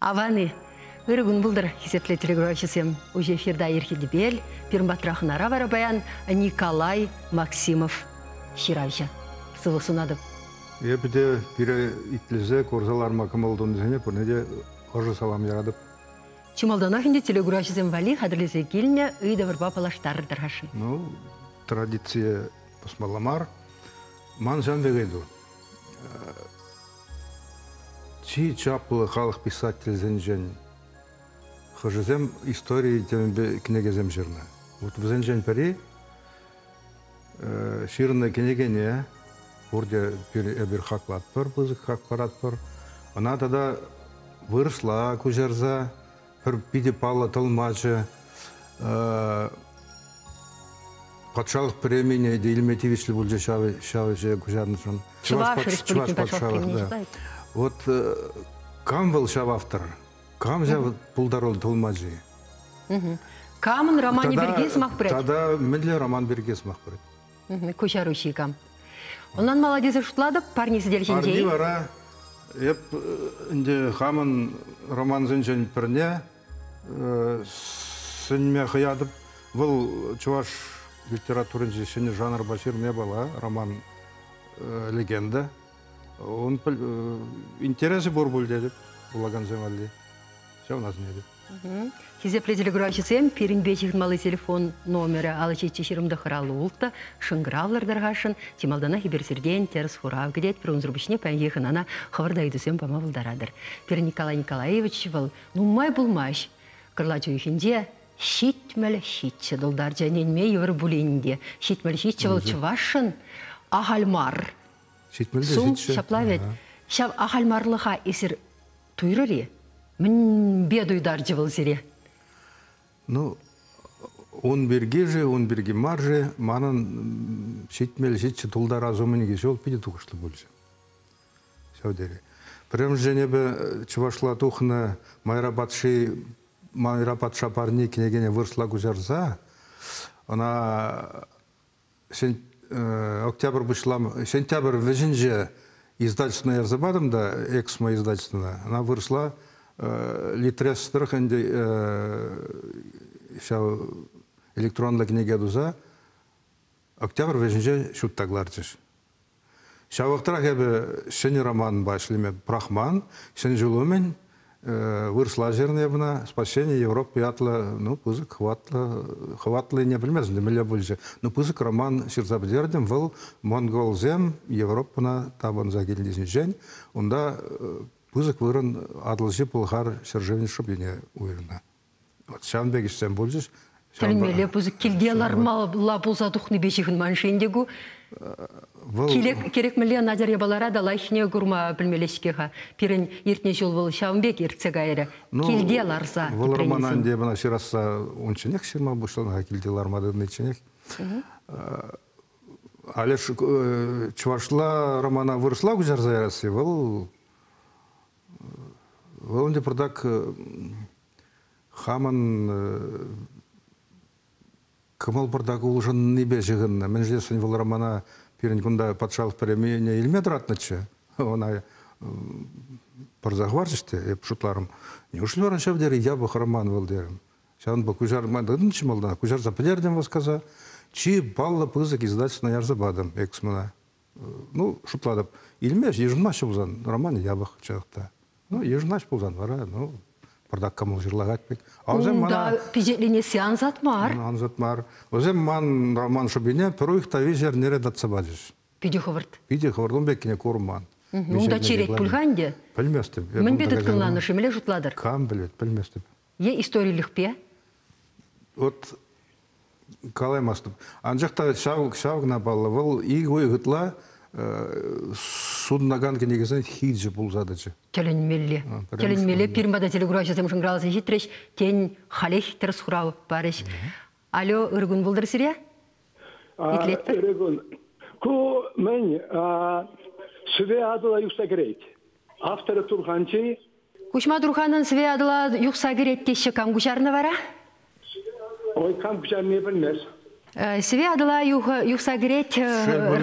Аван-и? Ырӑ кун пултӑр, хисеплӗ телеграфҫӑсем. Уҫӑ эфирта ирхи тӗпел, пирӗн патра хӑнара вара паян Николай Максимов ҫыравҫӑ. Сывлӑх сунатӑп. Эпӗ те пире итлесе курса ларма кӑмӑл тунисене пурне те ӑшӑ салам яратӑп. Чи малтанах ӗнтӗ телекуравҫӑсем валли хатӗрлесе килнӗ ыйтӑвӑрпа паллаштартӑр-ха. Ну, традицие пӑсмалла мар. Ман ҫавӑн пек ыйту. Чи чаплӑ халӑх писательсенчен хӑшӗсем истори темипе кӗнекесем ҫырнӑ. Вот вӗсенчен пӗри ҫырнӑ кӗнекене пурте эпир хаклатпӑр, пысӑк хак паратпӑр. Ӑна тата вырӑсла куҫарса пӗр питӗ паллӑ тӑлмачӑ патшалӑх премине те илме тивӗҫлӗ пулчӗ ҫав ҫав ӗҫе куҫарнӑшӑн. Чӑваш Республикин патшалӑх да. Вот кам вӑл ҫав автор? Кам ҫав пултаруллӑ тӑлмачи? Камӑн романӗ пирки сӑмах пырать? Тата мӗнле роман пирки сӑмах пырать? Куҫаруҫи кам? Ӑнланмалла тесе шутлатӑп, парни сӗтел ҫинче. Парни вара эп ӗнтӗ хамӑн романсенчен пӗрне сӗнме хӑятӑп. Вӑл чӑваш литературинчи ҫӗнӗ жанрпа ҫырнӑ япала, роман легенда. Он интересӗ пур пуль тетӗп вулакансем валли. Ҫавна сӗнетӗп. Хисеплӗ телекуравҫӑсем, пирӗнпе ҫыхӑнмалли телефон номерӗ алӑ 7 26 шӑнкӑравлӑр тархасшӑн. Чи малтанах эпир сиртен тӗрӗс хурав кӗтетпӗр. Унсӑр пуҫне паянхи хӑнана хӑвӑр та ыйтусем пама пултаратӑр. Пирӗн Николай Николаевич вӑл нумай пулмасть кӑрлач уйӑхӗнче 77 тултарчӗ. Ӗненме йывӑр пулин те. 77 вӑл чӑвашшӑн ахаль мар. 77. Сум ҫапла вӗт. Ҫав ахаль марлӑха эсир туйрӑр-и? Мӗнпе туйтарчӗ вӑл сире? Ну, ун пирки-ши, ун пирки мар-ши, манӑн 77 тултарас умӗнхи ҫул питӗ тухӑҫлӑ пулчӗ. Ҫав тери. Пӗрремӗшӗнчен эпӗ чӑвашла тухнӑ Майра патши Майра патша парни кӗнекене вырӑсла куҫарса ӑна октябрь пуҫлам сентябрь вӗҫӗнче издательствӑна ярса патӑм та Эксмо издательствӑна. Ӑна вырӑсла Литрес тӑрӑх ӗнтӗ ҫав электронлӑ кӗнеке туса октябрь вӗҫӗнче ҫутта кӑларчӗҫ. Ҫав вӑхӑтрах эпӗ ҫӗнӗ романпа ӗҫлеме пӑрахман. Ҫӗнӗ ҫул умӗн вырӑсла ҫырнӑ эп ӑна «Спасение Европы» ятлӑ, ну, пысӑк хӑватлӑ, хӑватлине пӗлместӗм, мӗнле пулчӗ. Ну, пысӑк роман ҫырса пӗтертӗм. Вӑл монголсем Европӑна тапӑнса килнисенчен унта пысӑк вырӑн Атӑлҫи Пӑлхар ҫӗршывӗн шӑпине уйӑрнӑ. Вот ҫавӑн пек ӗҫсем пулчӗҫ. Тӗлӗнмелле пысӑк килте лармалла пулса тухнипе ҫыхӑнман-ши ӗнтӗ ку? Вӑл... Кирек мӗнле начар япалара та лайӑхне курма пӗлмелле-ҫке-ха. Пирӗн иртнӗ ҫул вӑл ҫавӑн пек иртсе кайрӗ. Ну, килте ларса. Вӑл романа ӗнтӗ мана ҫырасса унчченех ҫырма пуҫланӑ, килте ларма тытӑничченех. Алеш чӑвашла романа вырӑсла куҫарса ярасси вӑл вӑл ӗнтӗ пӑртак хамӑн кӑмӑл пӑртак улшӑннипе ҫыхӑннӑ. Мӗншӗн тесен вӑл романа пирӗн кунта патшалӑх премине илме тӑратнӑччӗ. Ӑна пӑрса хӑварчӗҫ те, эп шутларӑм, неужели вара ҫав тери япӑх роман вӑл терӗм. Ҫавӑнпа куҫарма тытӑнчӗ малтан, куҫарса пӗтертӗм васкаса. Чи паллӑ пысӑк издательствӑна ярса патӑм Эксмана. Ну, шутлатӑп, илмест, йышӑнмаҫҫӗ пулсан, роман япӑх чӑх та. Ну, йышӑнаҫ пулсан вара, ну, пӑртак кӑмӑл ҫырлахать пек. А вӗсем мана... пичетленесси ансат мар. Ансат мар. Вӗсем ман роман шӑпине пӗр уйӑх та виҫ эрнере татса пачӗҫ. Питӗ хӑвӑрт. Питӗ хӑвӑрт. Ун пеккине курман. Унта черет пуль-ха ӗнтӗ? Пӗлместӗп. Мӗнпе тыткӑнланӑ-ши, мӗнле шутлатӑр? Кам пӗлет, пӗлместӗп. Е историлӗхпе? Вот калаймастӑп. Анчах та ҫав, ҫав кӑна паллӑ. Вӑл ик уйӑх ытла сутӑнакан кӗнекесен хичӗ пулса тӑчӗ. Тӗлӗнмелле. Тӗлӗнмелле. Пирӗн пата телекуравҫӑсем шӑнкӑравласа ҫитрӗҫ. Тен, халех тӗрӗс хурав парӗҫ. Алло, ыр кун пултӑр сире. Итлетпӗр. Ырӑ кун. Ку мӗн Сӗве Атӑла юхса кӗрет. Авторӗ Турханчи. Куҫма Турханӑн Сӗве Атӑла юхса кӗрет теҫҫӗ. Кам куҫарнӑ вара? Ой, кам куҫарнине пӗлмест. Сӗве Атӑла юхса кӗрет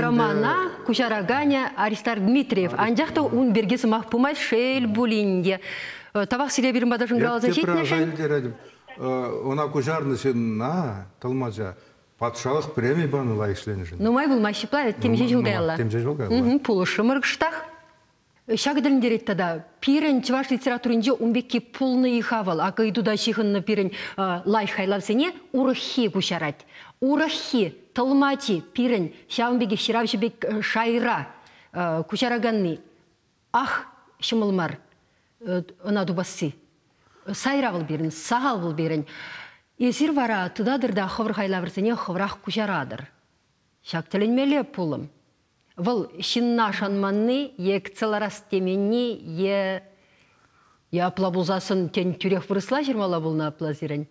романа куҫараканӗ Аристарх Дмитриев. Анчах та ун пирки сӑмах пымасть, шел пулин те. Тавах сире пирӗн пата шӑнкӑравласа ҫитнӗшӗн. Ӑна куҫарнӑ ҫынна, тӑлмача, патшалӑх преми панӑ лайӑх ӗҫленӗшӗн. Нумай пулмасть ҫапла, темиҫе ҫул каялла. Темиҫе ҫул каялла. Пулӑшрӑмӑр кӑштах. Ҫакӑ тӗлӗнтерет тата. Пирӗн чӑваш литературинче ун пекки пулнӑ-и-ха вӑл? Акӑ ыйту та ҫыхӑннӑ пирӗн лайӑх хайлавсене урӑххи куҫарать. Урӑххи, тӑлмачи пирӗн ҫавӑн пекех ҫыравҫӑ пек шайра куҫараканни. Ах, ҫӑмӑл мар ӑна тупасси. Сайра вӑл пирӗн, сахал вӑл пирӗн. Эсир вара тытатӑр та хӑвӑр хайлавӑрсене хӑвӑрах куҫаратӑр. Ҫак тӗлӗнмелле пулӑм. Вӑл ҫынна шанманни е кӗтсе ларас теменни е апла пулсассӑн тен тӳрех вырӑсла ҫырмалла пулнӑ апла сирӗн?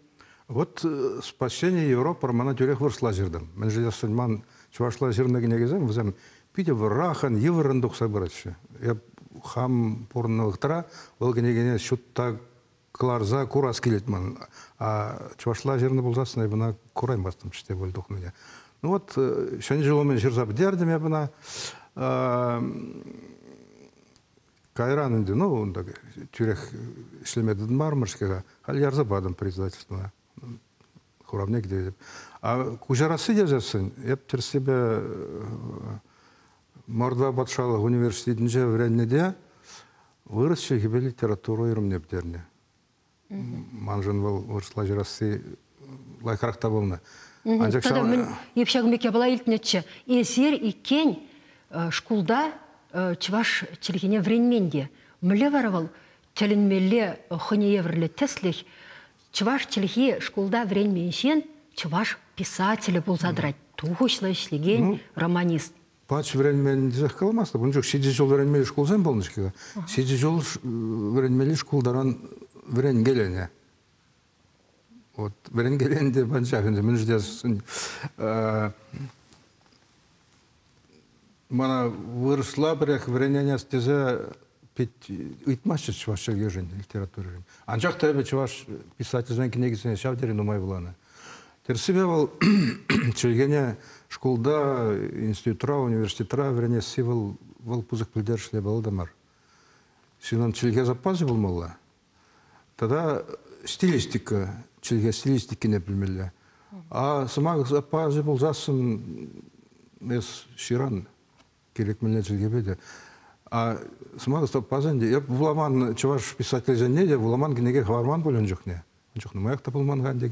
Вот «Спасение Европы» романа тӳрех вырӑсла ҫыртӑм. Мӗншӗн тесен ман чӑвашла ҫырнӑ кӗнекесем вӗсем питӗ вӑрахӑн, йывӑррӑн тухса пыраҫҫӗ. Эп хам пурӑннӑ вӑхӑтра вӑл кӗнекене ҫутта кӑларса курас килет ман. А чӑвашла ҫырнӑ пулсассӑн эп ӑна кураймастӑмччӗ те пуль тухнине. Ну вот Ҫӗнӗ ҫул умӗн ҫырса пӗтертӗм эп ӑна. Кайран ӗнтӗ, ну, унта тӳрех ӗҫлеме тытӑнмарӑмӑр-ҫке-ха. Халь ярса патӑм председательствӑна. Хуравне кӗтетӗп. А куҫарасси тесессӗн, эп тӗрӗссипе Мордва патшалӑх университетӗнче вӗреннӗ те вырӑс чӗлхипе литература уйрӑмне пӗтернӗ. Маншӑн вӑл вырӑсла ҫырасси лайӑхрах та пулнӑ. Анчах Тата мӗн эп ҫакӑн пек япала илтнӗччӗ. Эсир иккен шкулта чӑваш чӗлхине вӗренмен те. Мӗнле вара вӑл тӗлӗнмелле хӑйне евӗрлӗ тӗслӗх чӑваш чӗлхи шкулта вӗренмен ҫын чӑваш писателӗ пулса тӑрать, тухӑҫлӑ ӗҫлекен романист. Пач вӗренмен тесех каламастӑп. Ун чух ҫичӗ ҫул вӗренмелли шкулсем пулнӑ-ҫке. Ҫичӗ ҫул вӗренмелли шкултаран вӗренкеленӗ. Вот вӗренкелен те панчах ӗнтӗ мӗншӗн тесен мана вырӑсла пӗрех вӗренес тесе пит ыйтмаҫҫӗ чӑваш чӗлхишӗн, литературишӗн. Анчах та эпӗ чӑваш писательсен кӗнекисене ҫав тери нумай вуланӑ. Тӗрӗссипе вӑл чӗлхене шкулта, институтра, университетра вӗренесси вӑл, вӑл пысӑк пӗлтерӗшлӗ паллӑ та мар. Ҫыннӑн чӗлхе запасӗ пулмалла. Тата стилистика, чӗлхе стилистикине пӗлмелле. А сӑмах запасӗ пулсассӑн эс ҫыран кирек мӗнле чӗлхепе те. А сӑмах запасӗ ӗнтӗ эп вуламан чӑваш писательсене те вуламан кӗнеке хӑварман пуль ун чухне. Ун чух нумаях та пулман-ха ӗнтӗ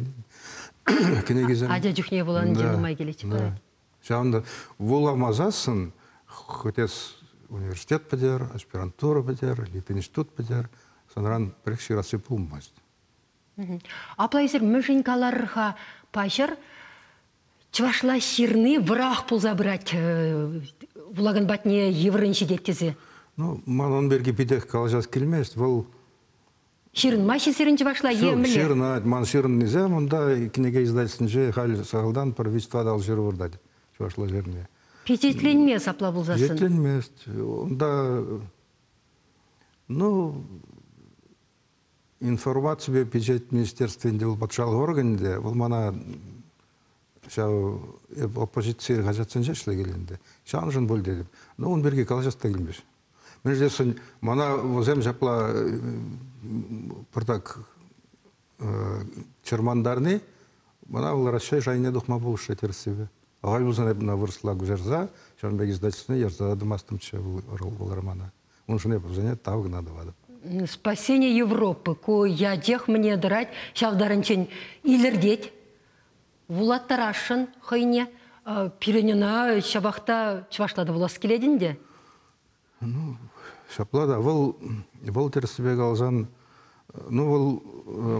кӗнекесем. Ача чухне вуланинче нумай килет. Да. Ҫавӑнта вуламасассӑн хоть эс университет пӗтер, аспирантура пӗтер, литинститут пӗтер, санран пӗрех ҫырасси пулмасть. Апла эсир мӗншӗн каларӑр-ха паҫӑр чӑвашла ҫырни вӑрах пулса пырать, вулакан патне йывӑррӑн ҫитет тесе? Ну, ман ун пирки питех калаҫас килмест. Вӑл Ҫырӑнмаҫҫӗ сирӗн чӑвашла е мӗнле? Ҫырӑнать. Ман ҫырӑннисем унта кӗнеке издательствинче халь сахалтан пӗр виҫ-тӑватӑ ҫыру выртать чӑвашла ҫырни. Пичетленмест апла пулсассӑн? Пичетленмест. Унта, ну, информаципе пичет министерствин те вӑл патшалӑх органӗ те, вӑл мана ҫав эп оппозици хаҫатсенче ӗҫлекен ӗнтӗ. Ҫавӑншӑн пуль тетӗп. Ну, ун пирки калаҫас та килмест. Мӗншӗн тесен мана вӗсем ҫапла пӑртак чӑрмантарни мана вӑл Раҫҫей шайне тухма пулӑшрӗ тӗрӗссипе. Ахаль пулсан эп ӑна вырӑсла куҫарса ҫавӑн пек издательствӑна ярса тӑмастӑмччӗ вӑл романа. Уншӑн эп вӗсене тав кӑна тӑватӑп. «Спасение Европы» ку ячех мӗне тӑрать, ҫав таранччен илӗртет, вулаттарасшӑн хӑйне. Пирӗн ӑна ҫапах та чӑвашла та вулас килет ӗнтӗ. Ну, ҫапла та. Вӑл, вӑл тӗрӗссипе каласан, ну, вӑл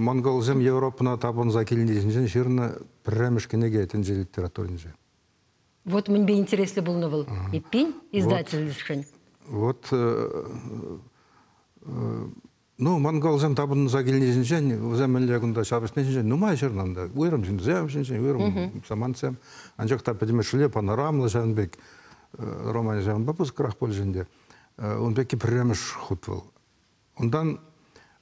монголсем Европӑна тапӑнса килни ҫинчен ҫырнӑ пӗрремӗш кӗнеке тӗнче литературинче. Вот мӗнпе интереслӗ пулнӑ вӑл. Эппин, издательшӗн. Вот, ну, монголсем тапӑнса килни ҫинчен, вӗсем мӗнле кунта ҫапӑҫни ҫинчен нумай ҫырнӑ ӗнтӗ. Уйрӑм ҫынсем ҫинчен, уйрӑм самантсем. Анчах та пӗтӗмӗшле панорамлӑ ҫавӑн пек. Роман ҫавӑнпа пысӑкрах пулчӗ ӗнтӗ. Ун пекки пӗрремӗш хут вӑл. Унтан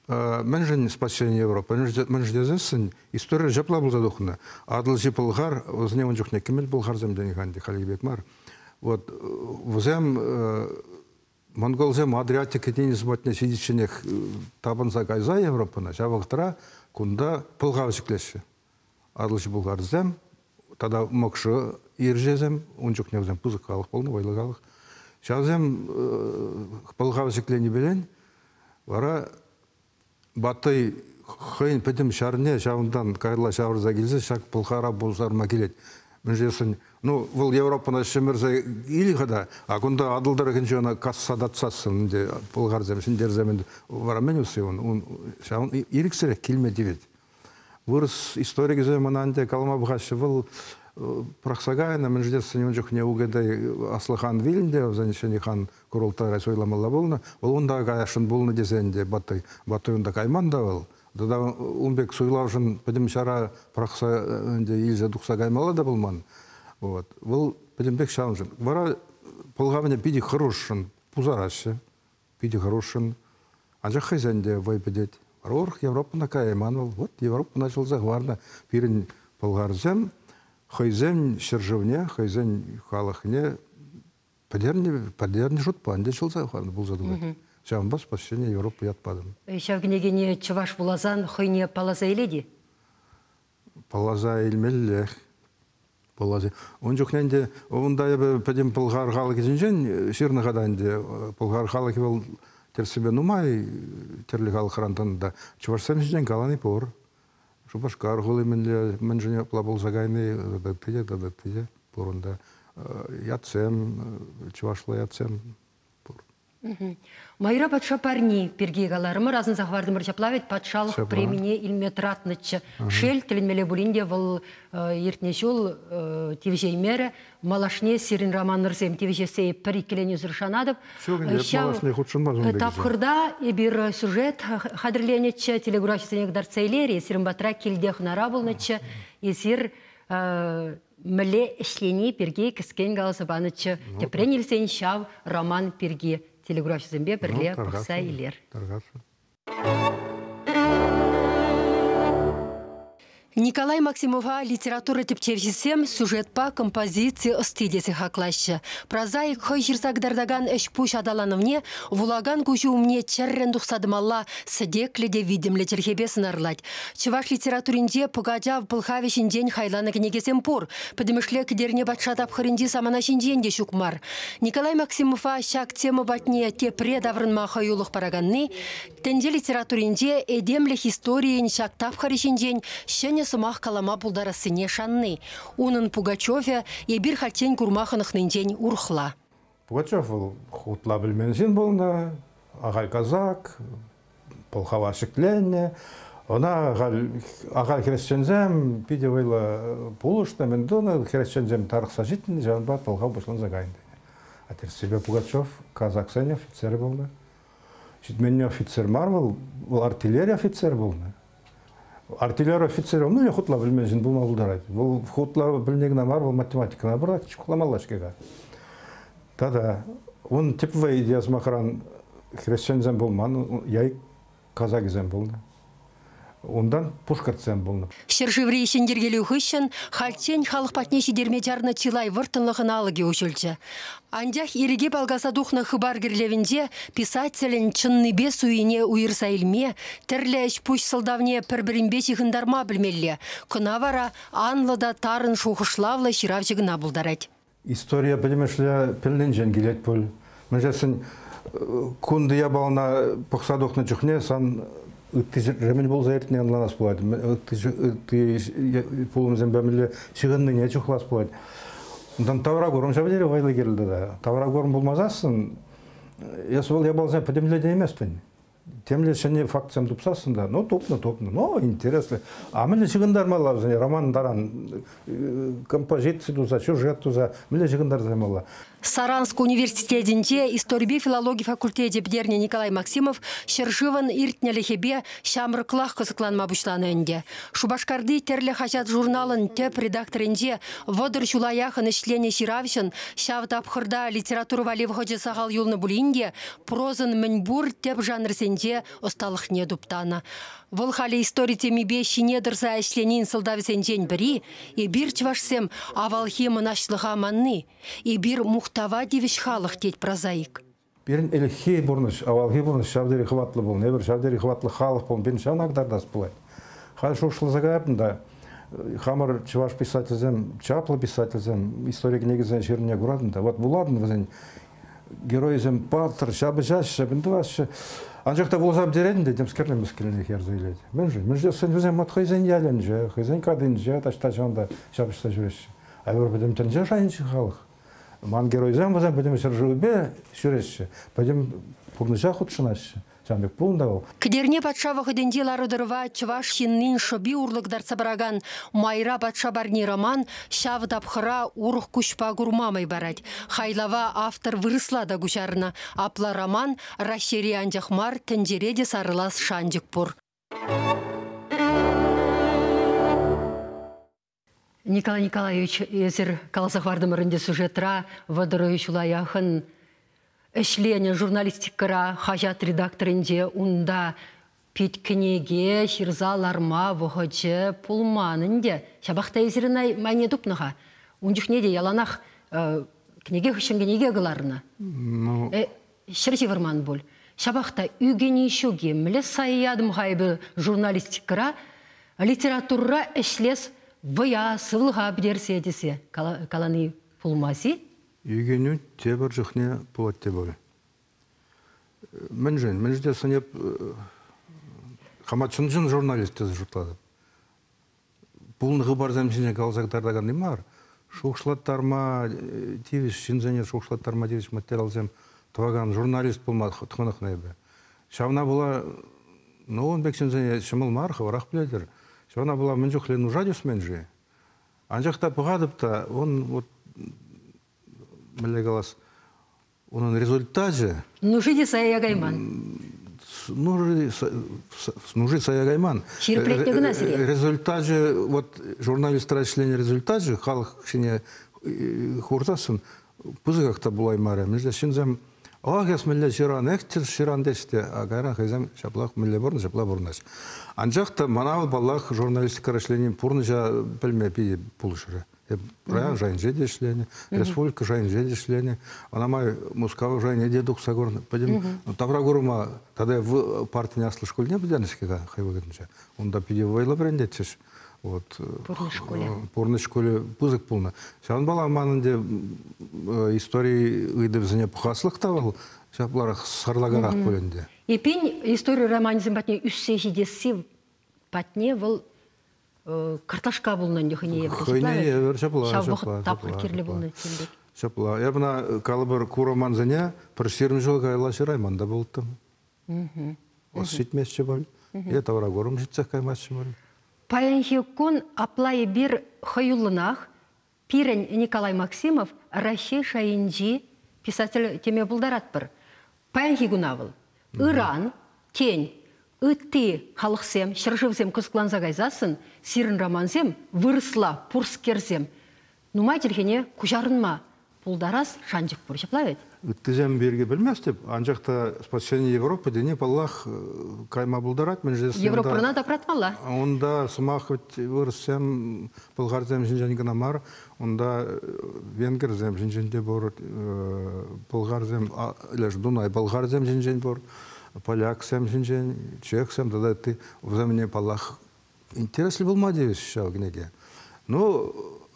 мӗншӗн спасение Европа? Мӗншӗн тесессӗн истори ҫапла пулса тухнӑ. Атӑлҫи Пӑлхар, вӗсене ун чухне кӗмӗл пӑлхарсем тенӗ-ха ӗнтӗ, хальхи пек мар. Вот вӗсем монголсем Адриатика тинӗсӗ патне ҫитичченех тапӑнса кайса Европӑна, ҫав вӑхӑтра кунта пӑлхав ҫӗклеҫҫӗ. Атӑлҫи пӑлхарсем тата мӑкшӑ ирҫесем, ун чухне вӗсем пысӑк халӑх пулнӑ, вӑйлӑ халӑх. Ҫавсем пӑлхав ҫӗкленипелен вара Батый хӑйӗн пӗтӗм ҫарне ҫавӑнтан каялла ҫавӑрса килсе ҫак пӑлхара пусарма килет. Мӗншӗн ну, вӑл Европӑна ҫӗмӗрсе ил-ха та, а кунта Атӑл тӑрӑхӗнче ӑна касса татсассӑн ӗнтӗ пӑлхарсем ҫӗнтерсем ӗнтӗ вара мӗн усси ун? Ун ҫавӑн ирӗксӗрех килме тивет. Вырӑс историкӗсем ӑна ӗнтӗ калама пӑхаҫҫӗ, вӑл пӑрахса кайнӑ, мӗншӗн тесен ун чухне Угэдэй аслӑ хан вилнӗ те, вӗсен ҫӗнӗ хан Курултайра суйламалла пулнӑ. Вӑл унта каясшӑн пулнӑ тесе ӗнтӗ Батый. Батый унта кайман та вӑл. Тата ун пек суйлавшӑн пӗтӗм ҫара пӑрахса ӗнтӗ илсе тухса каймалла та пулман. Вот. Вӑл пӗтӗмпех ҫавӑншӑн. Вара пӑлхавне питӗ хӑрушшӑн пусараҫҫӗ. Питӗ хӑрушшӑн. Анчах хӑйсен те вӑй пӗтет. Урӑх Европӑна каяйман вӑл. Вот Европӑна ҫӑлса хӑварнӑ пирӗн пӑлхарсем хӑйсен ҫӗршывне, хӑйсен халӑхне пӗтернӗ шутпа ӗнтӗ ҫӑлса хӑварнӑ пулса тухать. Ҫавӑнпа спасение Европа ят патӑм. Ҫав кӗнекене чӑваш вуласан хӑйне палласа илет-и? Палласа илмеллех. Палласа. Ун чухне ӗнтӗ унта эпӗ пӗтӗм пӑлхар халӑхӗ ҫинчен ҫырнӑ-ха та ӗнтӗ. Пӑлхар халӑхӗ вӑл тӗрӗссипе нумай тӗрлӗ халӑхран тӑнӑ та. Чӑвашсем ҫинчен калани пур. Шупашкар хули мӗнле, мӗншӗн апла пулса кайни тата ытти те, тата ытти те пур унта. Ятсем, чӑвашла ятсем пур. Майра патша парни пирки каларӑмӑр, асӑнса хӑвартӑмӑр ҫапла вӗт патшалӑх премине илме тӑратнӑччӗ. Шел, тӗлӗнмелле пулин те вӑл иртнӗ ҫул тивӗҫеймерӗ. Малашне сирӗн романӑрсем тивӗҫессе пӗр иккӗленӳсӗр шанатӑп. Ҫук ӗнтӗ, малашне хутшӑнман ун пек. Тапхӑрта эпир сюжет хатӗрленӗччӗ, телеграфҫӑсене кӑтартса илер-и? Сирӗн патра килте хӑнара пулнӑччӗ. Эсир мӗнле ӗҫлени пирки кӗскен каласа панӑччӗ. Тӗпрен илсен ҫав роман пирки телеграфҫӑсемпе пӗрле пӑхса илер. Тархасшӑн. Николай Максимова литература тӗпчевҫисем сюжетпа композици ӑсти тесе хаклаҫҫӗ. Прозаик хӑй ҫырса кӑтартакан ӗҫ-пуҫ аталанӑвне вулакан куҫӗ умне чӗррӗн тухса тӑмалла сӗтеклӗ те витӗмлӗ чӗлхепе сӑнарлать. Чӑваш литературинче Пӑкачав пӑлхавӗ ҫинчен хайланӑ кӗнекесем пур. Пӗтӗмӗшле Кӗтерне патша тапхӑрӗнчи самана ҫинчен те ҫук мар. Николай Максимова ҫак тема патне тепре таврӑнма хӑюлӑх параканни Тӗнче литературинче этемлӗх историйӗн ҫак тапхӑрӗ ҫинчен ҫӗнӗ сӑмах калама пултарассине шанни. Унӑн Пугачевӗ эпир хальччен курма хӑнӑхнинчен урӑхла. Пугачев вӑл хутла пӗлмен ҫын пулнӑ, ахаль казак, пӑлхава ҫӗкленнӗ. Ӑна ахаль хресченсем питӗ вӑйлӑ пулӑшнӑ, мӗн тунӑ, хресченсем тарӑхса ҫитнӗ, ҫавӑнпа пӑлхав пуҫланса кайнӑ. А тӗрӗссипе Пугачев казаксен офицерӗ пулнӑ. Ҫитменне офицер мар вӑл, вӑл артиллери офицер пулнӑ. Артиллери офицерӗ мӗнле хутла пӗлмен ҫын пулма пултарать? Вӑл хутла пӗлни кӑна мар, вӑл математикӑна пырать, чухламалла-ҫке-ха. Тата ун тӗп вӑй идея сӑмахран хресченсем пулман, яй казакӗсем пулнӑ. Унтан пушкӑртсем пулнӑ. Ҫӗршыври ҫӗнйӗркелӳ хыҫҫӑн хальччен халӑх патне ҫитерме чарнӑ чылай вӑрттӑнлӑхӑн алӑкӗ уҫӑлчӗ. Анчах ирӗке палкаса тухнӑ хыпар кӗрлевӗнче писателӗн чӑннипе суйине уйӑрса илме, тӗрлӗ ӗҫ-пуҫ сӑлтавне пӗр-пӗринпе ҫыхӑнтарма пӗлмелле. Кӑна вара анлӑ та тарӑн шухӑшлавлӑ ҫыравҫӑ кӑна пултарать. История пӗтӗмӗшле пӗлнинчен килет пуль. Мӗншӗн кунти япалана пӑхса тухнӑ чухне сан ытти мӗн пулса иртнине ӑнланас пулать. Ытти пулӑмсемпе мӗнле ҫыхӑннине чухлас пулать. Унтан тавракурӑм ҫав тери вӑйлӑ кирлӗ тата. Тавракурӑм пулмасассӑн эс вӑл япаласене пӗтӗмлетейместӗн. Темле ҫӗнӗ фактсем тупсассӑн та, ну, тупнӑ, тупнӑ, ну, интереслӗ. А мӗнле ҫыхӑнтармалла вӗсене роман таран композици туса, сюжет туса, мӗнле ҫыхӑнтарса Саранск университетӗнче историпе филологи факультечӗ пӗтернӗ Николай Максимов ҫӗршывӑн иртнӗлӗхӗпе ҫамрӑклах кӑсӑкланма пуҫланӑ ӗнтӗ. Шупашкарти тӗрлӗ хаҫат-журналӑн тӗп редакторӗнче 30 ҫула яхӑн ӗҫленӗ ҫыравҫӑн ҫав тапхӑрта литература валли вӑхӑчӗ сахал юлнӑ пулин те прозӑн мӗнпур тӗп жанрсенче ӑсталӑхне туптанӑ. Вӑл халӗ истори темипе ҫине тӑрса ӗҫленин сӑлтавӗсенчен пӗри эпир, чӑвашсем, авалхи мӑнаҫлӑха манни. Эпир мухтава тивӗҫ халӑх, тет прозаик. Пирӗн ӗлӗкхи пурнӑҫ, авалхи пурнӑҫ ҫав тери хӑватлӑ пулнӑ. Эпир ҫав тери хӑватлӑ халӑх пулнӑ. Пирӗн ҫавна кӑтартас пулать. Халь шухӑшласа каятӑн та, хамӑр чӑваш писательсем, чаплӑ писательсем истори кӗнекисен ҫырнине куратӑн та, вот вулатӑн вӗсен геройсем паттӑр, ҫапӑҫаҫҫӗ, мӗн тӑваҫҫӗ. Анчах та вуласа пӗтеретӗн те темскерле мӗскӗнлӗх ярса илет. Мӗншӗн? Мӗншӗн тесен вӗсем вот хӑйсен ялӗнче, хӑйсен катинче таҫта ҫавӑнта ҫапӑҫса ҫӳреҫҫӗ. А эпир пӗтӗм тӗнче шайӗнчи халӑх. Ман геройсем вӗсем пӗтӗм ҫӗршывӗпе ҫӳреҫҫӗ, пӗтӗм пурнӑҫа хутшӑнаҫҫӗ. Ҫавӑн пек пулнӑ та вӑл. Кӗтерне патша вӑхӑтӗнчи лару-тӑрӑва чӑваш ҫыннин шӑпи урлӑ кӑтартса паракан «Майра патша парни» роман ҫав тапхӑра урӑх куҫпа курма май парать. Хайлава автор вырӑсла та куҫарнӑ. Апла роман Раҫҫейре анчах мар, тӗнчере те сарӑлас шанчӑк пур. Николай Николаевич, эсир каласа хӑвартӑмӑр ӗнтӗ сюжетра 30 ҫула яхӑн ӗҫленӗ журналистикӑра, хаҫат редакторӗнче, унта пит кӗнеке ҫырса ларма вӑхӑчӗ пулман ӗнтӗ. Ҫапах та эсир ӑна майне тупнӑ-ха. Ун чухне те яланах кӗнеке хыҫҫӑн кӗнеке кӑларнӑ. Ну... Ҫӗр ҫывӑрман пуль. Ҫапах та ӳкӗнӳ ҫук-и? Мӗнле сайятӑм-ха эпӗ журналистикӑра, литературӑра ӗҫлес вӑя, сывлӑха пӗтерсе тесе калани пулмасть-и? Ӳкӗнӳ тепӗр чухне пулать те пуль. Мӗншӗн? Мӗншӗн тесен эп хама чӑн-чӑн журналист тесе шутлатӑп. Пулнӑ хыпарсем ҫинчен каласа кӑтартаканни мар, шухӑшлаттарма тивӗҫ, ҫынсене шухӑшлаттарма тивӗҫ материалсем тӑвакан журналист пулма хӑнӑхнӑ эпӗ. Ҫавна пула, ну, ун пек ҫынсене ҫӑмӑл мар, хӑвӑрах пӗлетӗр. Ҫавна пула мӗн чухлӗ нуша тӳсмен-ши? Анчах та пӑхатӑп та, он вот, мӗнле калас, унӑн результачӗ... Нуши те сая кайман. Нуши сая кайман. Ҫирӗплетнӗ кӑна сире. Результачӗ, вот журналистра ӗҫленӗ результачӗ халӑх ҫине хурсассӑн пысӑках та пулаймарӗ. Мӗншӗн ҫынсем ах, эс мӗнле ҫыран, эх, ҫыран теҫ те, а кайран хӑйсем ҫаплах мӗнле пурӑннӑ, ҫапла пурӑнаҫ. Анчах та мана, паллах, журналистикӑра ӗҫлени пурнӑҫа пӗлме питӗ пулӑшрӗ. Эп район шайӗнче те ӗҫленӗ, республика шайӗнче те ӗҫленӗ. Ӑна май Мускав шайне те тухса курнӑ. Пӗтӗм тавракурӑма тата партин аслӑ шкулне пӗтернӗ-ҫке хӑй вӑхӑтӗнче. Унта питӗ вӑйлӑ вӗрентетчӗҫ. Вот. Пурнӑҫ шкулӗ. Пурнӑҫ шкулӗ пысӑк пулнӑ. Ҫавӑнпала манӑн те истори ыйтӑвӗсене пӑхаслӑх та вӑл ҫапларах сарлакарах пуль ӗнтӗ. Эппин, истори романӗсем патне ӳссе ҫитесси патне вӑл карташка пулнӑ ӗнтӗ хӑйне евӗр. Хӑйне евӗр ҫапла. Ҫав вӑхӑт тапхӑр кирлӗ пулнӑ тем пек. Ҫапла. Эп ӑна калӑпӑр ку романсене пӗр 20 ҫул каялла ҫырайман та пулӑттӑм. Ӑс ҫитместчӗ пуль. Е тавракурӑм ҫитсех каймастчӗ пуль. Паянхи кун апла эпир хӑюллӑнах пирӗн Николай Максимов Раҫҫей шайӗнчи писатель теме пултаратпӑр. Паянхи куна вӑл. Ыран, тен, ытти халӑхсем, ҫӗршывсем кӑсӑкланса кайсассӑн сирӗн романсем вырӑсла пурскерсем нумай чӗлхене куҫарӑнма пултарас шанчӑк пур. Ҫапла вӗт? Ыттисем пирки пӗлместӗп, анчах та «Спасение Европы» тени, паллах, кайма пултарать. Мӗншӗн Европӑна тапратмалла. Унта сӑмах вӗт вырӑссем, пӑлхарсем ҫинчен кӑна мар, унта венгрсем ҫинчен те пур, пӑлхарсем, леш Дунай пӑлхарсем ҫинчен пур, поляксем ҫинчен, чехсем тата ытти. Вӗсене, паллах, интереслӗ пулма тивӗҫ ҫав кӗнеке. Ну,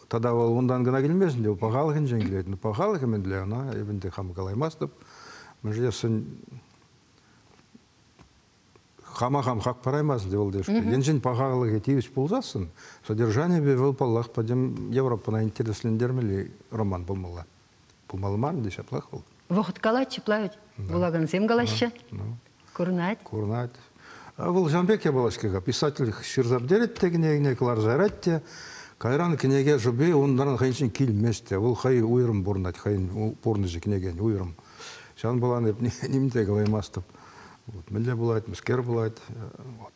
тата вӑл унтан кӑна килмест ӗнтӗ, пахалӑхӗнчен килет. Ну, пахалӑхӗ мӗнле ӑна, эпӗ ӗнтӗ хам калаймастӑп. Мӗншӗн тесен хама хам хак параймастӑн те вӑл тӗшпе. Енчен пахалӑхӗ тивӗҫ пулсассӑн, содержанийӗпе вӑл, паллах, пӗтӗм Европӑна интереслентермелли роман пулмалла. Пулмалла мар ӗнтӗ ҫаплах вӑл. Вӑхӑт калать, чыплать. Вулакансем калаҫҫӗ. Курнать. Курнать. Вӑл ҫавӑн пек япала-ҫке-ха. Писатель ҫырса пӗтерет те кӗнекене, кӑларса ярать те. Кайран кӗнеке шӑпи унран хӑйӗнчен килмест те. Вӑл хӑй уйрӑм пурӑнать, хӑйӗн пурнӑҫӗ кӗнекен уйрӑм. Ҫавӑн пулан эп ним те калаймастӑп. Вот, мӗнле пулать, мӗскер пулать, вот,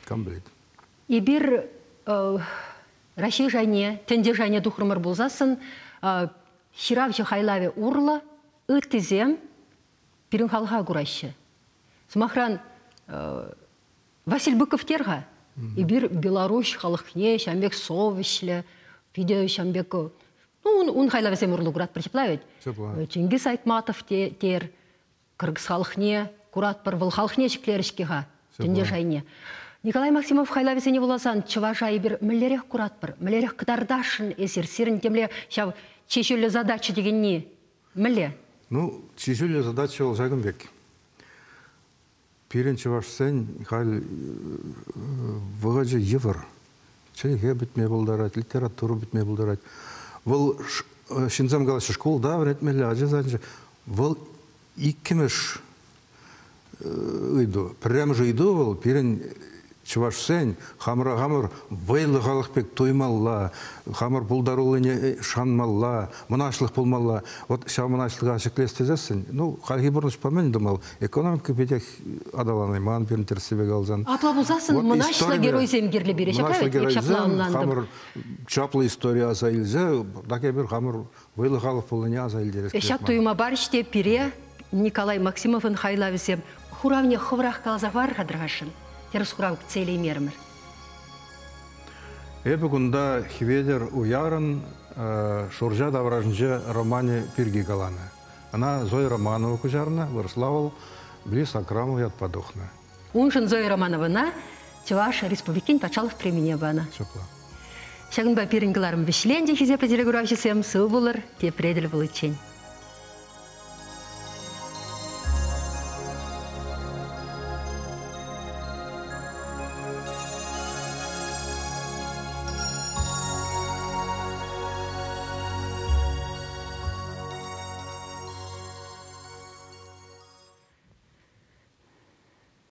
кам пӗлет. Эпир Раҫҫей шайне, тӗнче шайне тухрӑмӑр пулсассӑн ҫыравҫӑ хайлавӗ урлӑ ыттисем пирӗн халӑха кураҫҫӗ. Сӑмахран, Василь Быков тер-ха. Эпир Беларуҫ халӑхне ҫавӑн пек совеҫлӗ, питӗ ҫавӑн пек ну, ун хайлавӗсем урлӑ куратпӑр ҫапла вӗт. Ҫапла. Чингиз Айтматов тер, кыргыз халӑхне куратпӑр, вӑл халӑхне ҫӗклерӗ-ҫке-ха тӗнче шайне. Николай Максимов хайлавӗсене вуласан чӑваша эпир мӗнлерех куратпӑр, мӗнлерех кӑтартасшӑн эсир? Сирӗн темле ҫав чи ҫӳллӗ задача декенни мӗнле? Ну, чи ҫӳллӗ задача вӑл ҫакӑн пек. Пирӗн чӑвашсен халь вӑхӑчӗ йывӑр. Чӗлхе пӗтме пултарать, литература пӗтме пултарать. Вӑл ҫынсем калаҫҫӗ, шкулта вӗрентмелле, ача садӗнче. Вӑл иккӗмӗш ыйту. Пӗрремӗш ыйту вӑл пирӗн чӑвашсен хамӑра хамӑр вӑйлӑ халӑх пек туймалла, хамӑр пултаруллине шанмалла, мӑнаҫлӑх пулмалла. Вот ҫав мӑнаҫлӑха ҫӗклес тесессӗн, ну, хальхи пурнӑҫпа мӗн тумал? Экономика питех аталанайман пирӗн тӗрӗссипе каласан. Апла пулсассӑн Вот мӑнаҫлӑ историпе геройсем кирлӗ пире. Ҫапла мӑнаҫлӑ ведь? Эп ҫапла геройсем ӑнлантӑм. хамӑр чаплӑ историе аса илсе, так эпир хамӑр вӑйлӑ халӑх пулнине аса илтерес килет Ҫак мана. туйӑма парӗҫ те пире Николай Максимовӑн хайлавӗсем хуравне хӑвӑрах каласа хӑвар-ха тӑрхашӑн. Тӗрӗс хурав кӗтсе илеймерӗмӗр. Эпӗ кунта Хӗветӗр Уярӑн Шурча таврашӗнче романӗ пирки каланӑ. Ӑна Зоя Романова куҫарнӑ, вырӑсла вӑл Близ Акрамов ятпа тухнӑ. Уншӑн Зоя Романовӑна Чӑваш Республикин патшалӑх премине панӑ. Ҫапла. Ҫакӑнпа пирӗн кӑларӑм вӗҫленчӗ, хисеплӗ телекуравҫӑсем. Сыв пулӑр, тепре тӗл пуличчен.